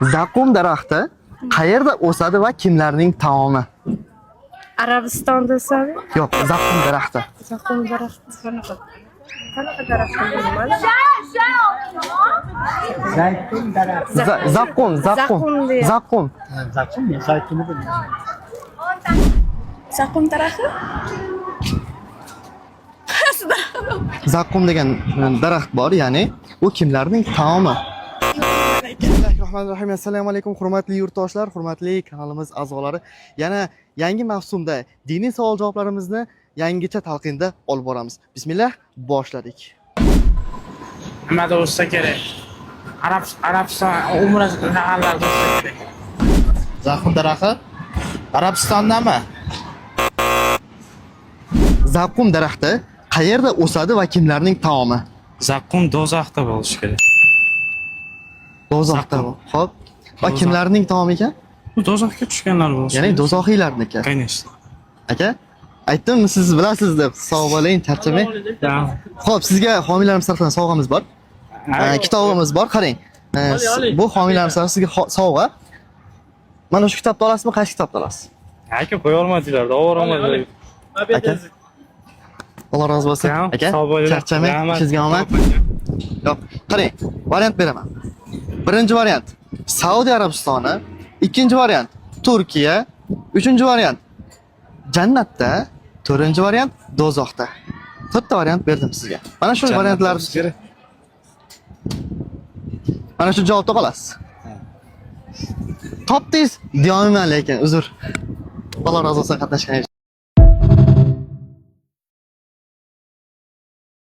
Zaqqum daraxti qayerda o'sadi va kimlarning taomi? Arabistonda o'sadi. Yo'q, zaqqum daraxti. Zaqqum daraxti qanaqa? Qanaqa daraxt bilmayman. Zaytun daraxti. Zaqqum, zaqqum. Zaqqum deyapti. Zaqqum. Zaqqum, zaytuni bilmayman. Zaqqum daraxti? Zaqqum degan daraxt bor, ya'ni u kimlarning taomi? Bismillahirrohmanirrohim. Assalomu alaykum, hurmatli yurtdoshlar, hurmatli kanalimiz a'zolari. Yana yangi mavsumda diniy savol-javoblarimizni yangicha talqinda olib boramiz. Bismillah, boshladik. Nimada o'ssa kerak? Arabiston umra shaharlarida o'ssa kerak. Zaqqum daraxti Arabistondami? Zaqqum daraxti qayerda o'sadi va kimlarning taomi? Zaqqum do'zaxda bo'lishi kerak. Do'zaxda. Zaqqum. Xo'p. Va Do'zax. kimlarning taomi ekan? Bu do'zaxga tushganlar bo'lishi. Ya'ni do'zaxiylarniki. Конечно. Aka, aytdimmi, siz bilasiz deb. Sog' bo'ling, charchamang. Xo'p, sizga homiylarimiz tarafidan sovg'amiz bor. Kitobimiz bor, qarang. Bu homiylarimiz tarafidan sizga sovg'a. Mana shu kitobni olasizmi, qaysi kitobni olasiz? Aka, qo'ya olmadinglar, olmadinglar. Aka. Alloh rozi bo'lsin. Aka, Sog' bo'linglar. charchamang, Rahmat. ishingizga omad. Yo'q, qarang, variant beraman. Birinchi variant Saudiya Arabistoni, ikkinchi variant Turkiya, uchinchi variant jannatda, to'rtinchi variant do'zaxda. To'rtta variant berdim sizga. Mana shu variantlar kerak. Mana shu javobda qolasiz. Topdingiz, deyolmayman lekin, uzr. Alloh rozi bo'lsin qatnashganingiz.